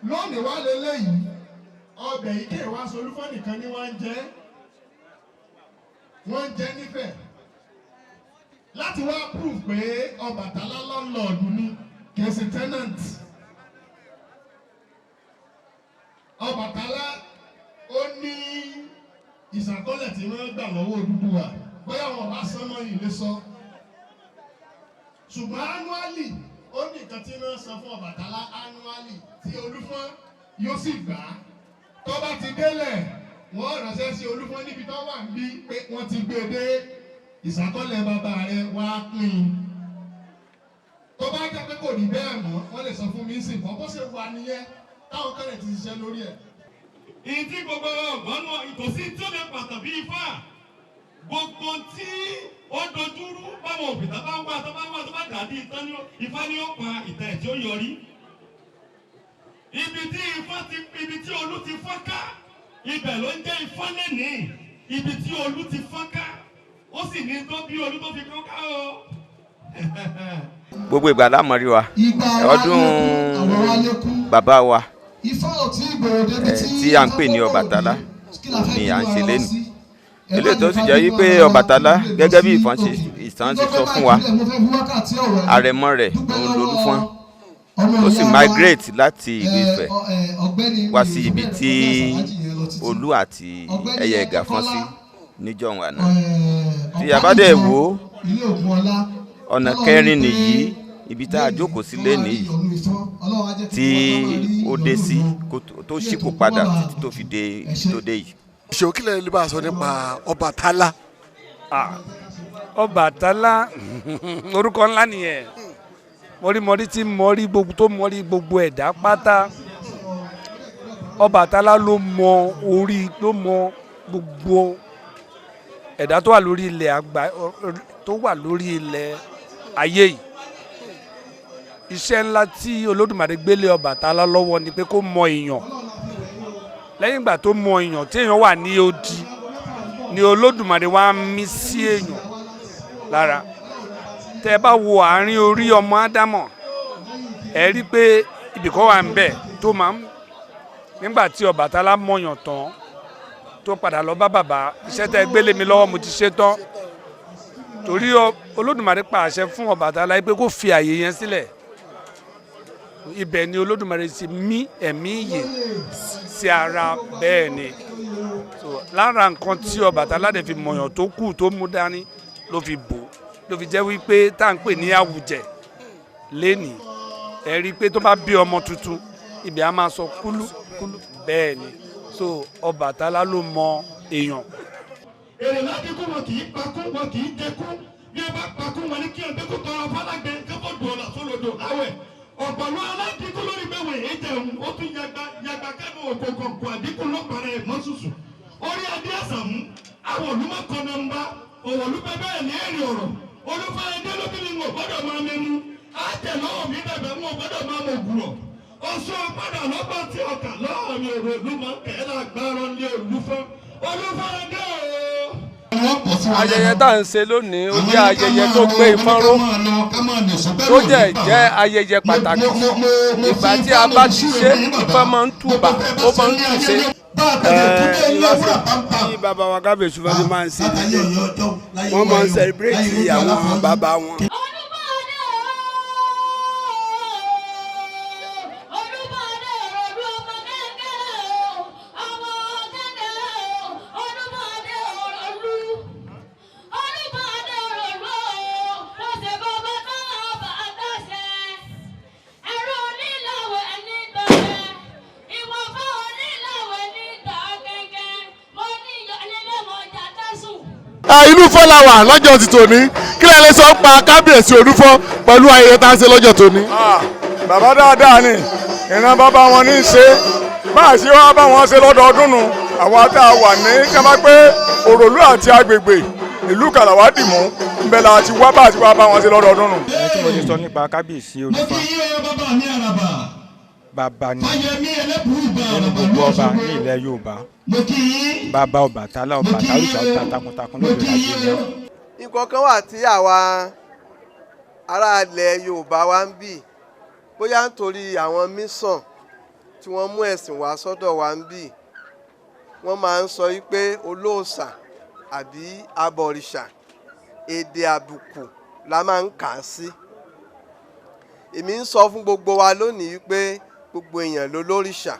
Lónìí wá lélẹ́yìí, ọbẹ̀ ike wá solúfọ́ nìkan ni wọ́n ń jẹ, wọ́n ń jẹ nífẹ̀ẹ́ láti wá prove pé Ọbàtálá landlord ni, kì í ṣe tenant. Ọbàtálá ó ní ìṣàkọọ́lẹ̀ tí wọ́n gbà lọ́wọ́ Odùduwà, bóyá wọn bá sán mọ́ yìí lè sọ, ṣùgbọ́n annually ó ní nǹkan tí wọ́n san fún Ọbàtálá annually tí Olúfọ́n yóò sì gbà á. Tó bá ti délẹ̀, wọ́n ránṣẹ́ sí Olúfọ́n níbi tó wà ń bí pé wọ́n ti gbé e dé, ìṣàkọọ́lẹ̀ bàbá rẹ̀ wá pín in. Tó bá jẹ́ pé kò rí bẹ́ẹ̀ mọ́, wọ́n lè sọ fún mi sí nǹkan bó ṣe wà nìyẹn táwọn kẹ́lẹ̀ ti ṣiṣẹ́ lórí ẹ̀. Ìdí gbogbo ọgbọ́n ìtòsí tí ó lè pàtàkì bí ifá gbogbo tí ó dojúrú báwọn òbí tó bá ń wá tó bá ń wá tó bá dàbí ìtàn ní ifá ní ó pa ìtàn ẹ̀ tí ó yọrí. Ibi tí ifá ti, ibi tí olú ti fọ́n ká, ibẹ̀ ló ń jẹ́ ifá lẹ́nìí. Ibi tí olú ti fọ́n ká, ó sì ní tó bí olú tó fi kọ́ ká o. Gbogbo ìgbà lámọ̀rí wa Ìgbà wa ọdún lékún, àwọn wa lékún. Bàbá wa Ifá ò tí ì gbòòrò débi tí tí à ń pè ní Ifá Ọbàtálá kí la fẹ́ ni à ń bínú ṣe ara wa lénìí. sí? Ẹ má Eléyìí tó jẹ́ sì ká jẹ́ bínú wípé ara wa, Ọbàtálá kí lè lọ gẹ́gẹ́ bí sí ìfọ́n ṣe òkè. ìtàn ṣe Mo sọ fẹ́ fún wa, bá ìbílẹ̀, mo fẹ́ fi wákàtí ọ̀rọ̀ yìí àrẹ̀mọ rẹ̀ dúpẹ́ òun lọ́wọ́ lolúfọ́n ọmọ tó sì ìyá wa, migrate láti ìlú Ifẹ̀ ọ̀gbẹ́ni wá mi sí ò ibi fẹ́ tí bẹ̀rẹ̀ kọjá àṣàlájì yẹn lọ títí. Olú àti Ọ̀gbẹ́ni ẹyẹ ẹ̀gà fọ́n sí Adékọ́lá, níjọ́un àná. Tí a bá dẹ̀ Ọ̀pá-nìjọ, wò ó, ilé Ògùn Ọlá, ọ̀nà Ọlọ́run kẹrin ní pé nìyí, ibi tá a lẹ́yìn jókòó sí tó lénìí máa rí yìí ìyọ́nú Ifá, Ọlọ́run á jẹ́ kí tí gbogbo wa máa rí ó dé ìyọ́nú sí ìlú. kó tó Kí ṣípò ètò padà kó má títí tó fi dé ẹ ibi ṣé. tó dé yìí. Ṣé kí lè bá a sọ nípa Ọbàtálá? Ah, Ọbàtálá, orúkọ ńlá nìyẹn. Mọ̀rímọ̀rí tí mọ̀rí gbogbo tó mọ̀rí gbogbo ẹ̀dá pátá. Ọbàtálá ló mọ orí, ló mọ gbogbo ẹ̀dá tó wà lórí ilẹ̀ àgbà, tó wà lórí ilẹ̀ ayé yìí. Iṣẹ́ ńlá tí Olódùmarè gbélé Ọbàtálá lọ́wọ́ ni pé kó mọ èèyàn. Lẹ́yìn ìgbà tó mọ èèyàn, tí èèyàn wà ní odi ni Olódùmarè wá ń mí sí èèyàn lára. Tẹ́ ẹ bá wo àárín orí ọmọ Ádámọ̀, ẹ rí i pé ibìkan wà ń bẹ̀ tó máa ń nígbà tí Ọbàtálá mọ̀yàn tán, tó padà lọ bá bàbá, iṣẹ́ tẹ́ ẹ gbélé mi lọ́wọ́, mo ti ṣe tán, torí Olódùmarè pa àṣẹ fún Ọbàtálá pé kó fi àyè yẹn sílẹ̀. Ibẹ̀ ni Olódùmarè ti mí ẹ̀mí ìyè sí ara. Bẹ́ẹ̀ ni. So lára nǹkan tí Ọbàtálá dẹ̀ fi mọ̀yàn tó kù tó mú dání ló fi bò, ló fi jẹ́ wípé tá à ń pè ní àwùjẹ lénìí, ẹ rí i pé tó bá bí ọmọ tuntun, ibẹ̀ á máa sọ kúlú kúlú. Bẹ́ẹ̀ ni. So Ọbàtálá ló mọ èèyàn. Èrè ládìkú, wọn kì í pakú, wọn kì í jẹkú. Bí ẹ bá pakú, wọn ní kí ẹ gbẹ́kú tọrọ fọlágbẹ kẹ́kọ̀ọ́ dùn ọ̀nà sólodò awẹ̀ ọ̀pọ̀lọ́ aládìkú lórí bẹ́ẹ̀ wẹ̀ jẹun, ó tún yagba yagba kẹ́nu òkò kọ̀ọ̀kọ̀ àdínkù lọ́pàá ẹ̀ mọ́sùsù orí adé àsàmú àwọn olùmọ̀kànnà òwòlúpẹ́ bẹ́ẹ̀ ní èrè ọ̀rọ̀ olùfẹ́ ẹdẹ lóbìnrin wọn gbọ́dọ̀ máa mẹ́nu àtẹ̀lọ́wọ̀ mi bẹ̀bẹ̀ wọn gbọ́dọ̀ máa mọ̀ ògùrọ̀ ọ̀ṣọ́ padà lọ́gbọ́n tí ọkà lọ́wọ́ mi èrò ìlú mọ̀ kẹ́lá gbárọ́ ní olùfẹ́ olùfẹ́ ẹdẹ o. Ayẹyẹ tá à ń ṣe lónìí, ó jẹ́ ayẹyẹ tó gbé Ifá ró, tó jẹ́ jẹ́ ayẹyẹ pàtàkì. Ìgbà tí a bá ti ṣe, Ifá máa ń túbà, ó máa ń túṣe. Bí bàbá wa kábíyèsí fún mi máa ń ṣe nílé, wọ́n máa ń celebrate àwọn bàbá wọn. Olúbọ̀dé o, Olúbọ̀dé òròlú ọmọ kékeré o, ọmọ kékeré o, Olúbọ̀dé òròlú. Olúbọ̀dé òròlú o, mo ṣe bàbá náà bá dáṣẹ. Ẹ̀rọ onílàwẹ̀ ní tọ̀rẹ́, ìwọ̀nba onílàwẹ̀ ní tà kẹ̀kẹ́, mo ní ìyọ̀ nílé mọ̀jà tẹ̀sùn. Inú Ifọ̀ la wà lọ́jọ́ ti tòní. Kí lẹ lè sọ pa kábíyèsí Olúfọ́n pẹ̀lú ayẹyẹ tá a ṣe lọ́jọ́ tòní? Bàbá dáadáa ni, ìran bàbá wọn ní í ṣe bá a ṣe wá bá wọn ṣe lọ́dọọdún nu. Àwa tá a wà ní kábà pé Òròlú àti agbègbè ìlú Kàlàwá dìmú ńbẹ la ti wá bá a ti wá bá wọn ṣe lọ́dọọdún nu. Ẹni tí mo ti sọ nípa kábíyèsí Olúfọ́n, bàbá ni nínú gbogbo ọba ní ilẹ̀ Yorùbá, bàbá Ọbàtálá, Ọbàtálá òrìṣà ọba takuntakun lóde ìlàjì ni. Nǹkan kan wà tí àwa ará ilẹ̀ Yorùbá wa ń bì, bóyá nítorí àwọn mission tí wọ́n mú ẹ̀sìn wá sọ́dọ̀ wa ń bì, wọ́n máa ń sọ wípé olóòṣà àbí abọ̀rìṣà, èdè àbùkù la máa ń kà á sí. Èmi ń sọ fún gbogbo wa lónìí wípé gbogbo èèyàn ló lórìṣà.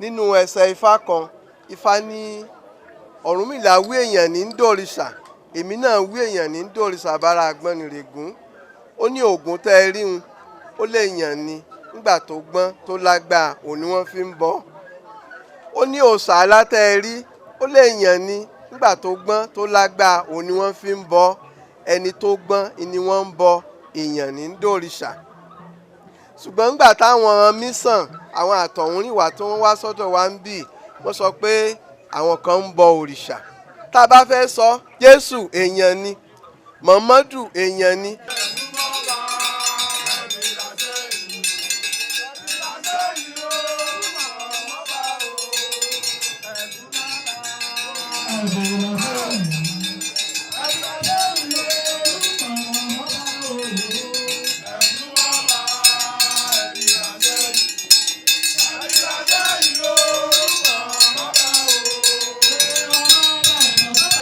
Nínú ẹsẹ̀ Ifá kan, Ifá ní Ọ̀rúnmìlà wí èèyàn ní ń dòrìṣà, èmi náà wí èèyàn ní ń dòrìṣà bára Àgbọnnìrègún. Ó ní Ògún tẹ́ ẹ rí un, ó lè yàn ni nígbà tó gbọ́n tó lágbára òun ni wọ́n fi ń bọ́. Ó ní òòṣà alátẹ́ ẹ rí, ó lè yàn ni nígbà tó gbọ́n tó lágbára òun ni wọ́n fi ń bọ́. Ẹni tó gbọ́n ni wọ́n ń bọ, èèyàn ní ń dòrìṣà. Ṣùgbọ́n nígbà táwọn mísàn àwọn àtọ̀húnrìnwá tó ń wá sọ́dọ̀ wa ń bì, wọ́n sọ pé àwọn kan ń bọ òrìṣà. Tá a bá fẹ́ sọ, Jésù èèyàn ni, Mọ̀mọ́dù èèyàn ni.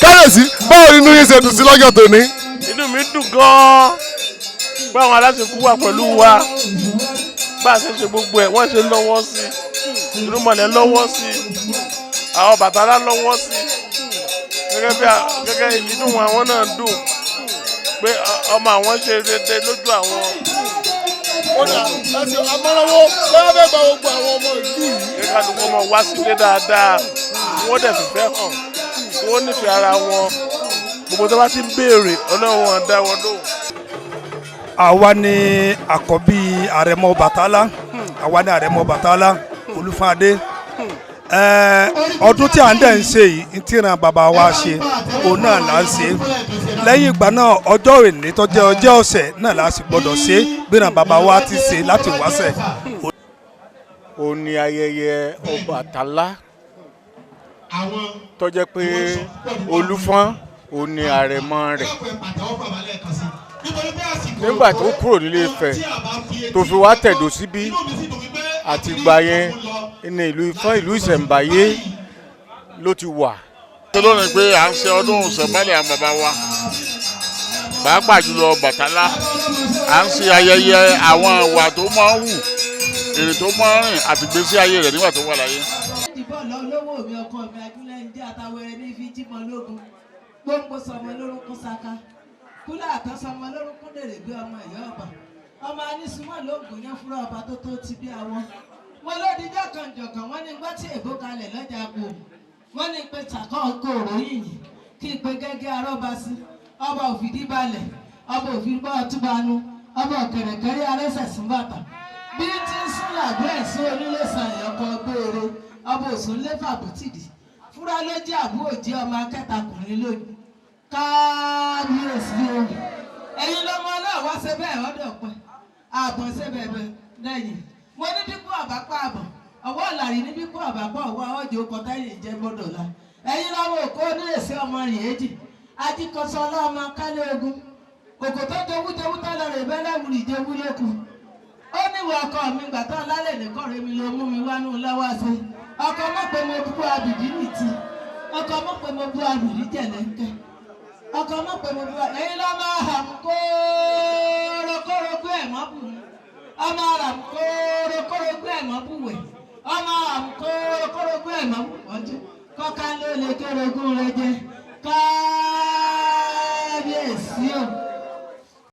Kábíyèsí, báwo ni inú yín ṣe dùn sí lọ́jọ́ tòní? Inú mi dùn gan-an pé àwọn aláṣekú wà pẹ̀lú wa, bá a ṣe ṣe gbogbo ẹ̀ wọ́n ṣe lọ́wọ́ sí i, irúnmọlẹ̀ lọ́wọ́ sí i, àwọn Ọbàtálá lọ́wọ́ sí i, gẹ́gẹ́ bí gẹ́gẹ́ inú àwọn náà dùn pé ọmọ àwọn ṣe déédéé lójú àwọn. Ó dà ẹsẹ̀ amọ́lọ́wọ́ lọ́wọ́ fẹ́ gba gbogbo àwọn ọmọ ìlú yìí. Kí kálukú ọmọ wá sílé dáadáa, wọ́n dẹ̀ fìfẹ́ hàn, wọ́n nífẹ̀ẹ́ ara wọn, gbogbo tó bá ti ń béèrè Ọlọ́run wọn dá wọn lóhùn. Àwa ni àkọ́bí àrẹ̀mọ Ọbàtálá, àwa ni àrẹ̀mọ Ọbàtálá Olúfadé. Ọdún tí à ń dẹ̀ ń ṣe yìí ń tíran bàbá wa ṣe, òun náà là ń ṣe. Lẹ́yìn ìgbà náà, ọjọ́ òní tó jẹ́ ọjọ́ ọ̀sẹ̀ náà là sì gbọ́dọ̀ ṣe gbéra bàbá wa ti ṣe láti wáṣẹ̀. Ó ní ayẹyẹ Ọbàtálá tó jẹ́ pé Olúfọ́n ó ní àrẹ̀mọ rẹ̀. Nígbà tó kúrò nílé Ifẹ̀ tó fi wá tẹ̀dó síbí, àtìgbà yẹn ní ìlú Ifọ̀n, ìlú ìṣẹ̀ǹbáyé ló ti wà. Ṣé lónìí pé à ń ṣe ọdún ìṣẹ̀ǹbáyé àwọn bàbá wa, pàápàá jùlọ Ọbàtálá, à ń ṣe ayẹyẹ àwọn ìwà tó máa ń wù, èrè tó máa ń rìn àti ìgbésí ayé rẹ̀ nígbà tó wà láyé. Ìdìbò lọ lówó mi, ọkọ mi ajúlẹ̀ ń jẹ́ àtàwẹ̀rẹ̀ ní fi jímọ̀ lógun, gbóngbó sọmọ lórúkún saka, kúlẹ̀ àtọ́ sọmọ lórúkún dèrè gbé ọmọ ìyá ọba, ọmọ anísùmọ̀ lóògùn yẹn fúnra ọba tó tó ti bí àwọn. Mo lódìjọ́ kan jọ̀kan, wọ́n ní gbọ́ tí èbó kalẹ̀ lọ́jà gbòòrò, wọ́n ní pé sàkọ́ kòrò yìnyín kí n pe gẹ́gẹ́ arọ́ba sí ọba òfìdí balẹ̀, ọba òfìdí ọtúbanu, ọba ọ̀kẹ̀rẹ̀kẹ̀rẹ̀ arẹ́sẹ̀sùn bàtà bí tí ń sún làbẹ́ ẹ̀sùn onílé sàyẹ̀ ọkọ̀ gbére, ọba òsùn lẹ́fà bùtìdì fúra ló jẹ́ àbúrò jẹ́ ọmọ akẹ́takùnrin lónìí. Kábíyèsí o, ẹ̀yin lọ́mọ náà wá ṣe bẹ́ẹ̀ ọ̀dọ̀ pẹ́ ààbọ̀n ṣe bẹ̀bẹ̀ lẹ́yìn. Mo ní bíkú àbápá àbọ̀ ọwọ́ ọ̀làrí ní bíkú àbápá ọwọ́ ọjọ́ kọtẹ́yìn jẹ́ gbọ́dọ̀ la. Ẹ̀yin lọ́wọ́ òkú onílẹ̀sẹ̀ ọmọ rìn èjì ajíkọsọ ọlọ́mọ kálẹ̀ ogun kòkò tó jowú jowú tó lọ rè bẹ́lẹ̀ wùrì jowú lókun. Ó níwọ̀ ọkọ mi gbà tán lálẹ́ nìkan rẹ̀ mi ló mú mi wá nù lọ́wọ́ sí. Ọkọ mọ̀ pé mo bú abìdí nìtì, ọkọ mọ̀ pé mo bú abìdí jẹ̀lẹ́ńkẹ́, ọkọ mọ̀ pé mo bú. Ẹ̀yin lọ́mọ àmú kórókórógbé ẹ̀ mọ́ bù mí, ọmọ àmú kórókórógbé ẹ̀ mọ́ bù wẹ̀, ọmọ àmú kórókórógbé ẹ̀ mọ́ bù mọ́jú, kọ́ká ló lè kérogún rẹ jẹ káàbíyèsí.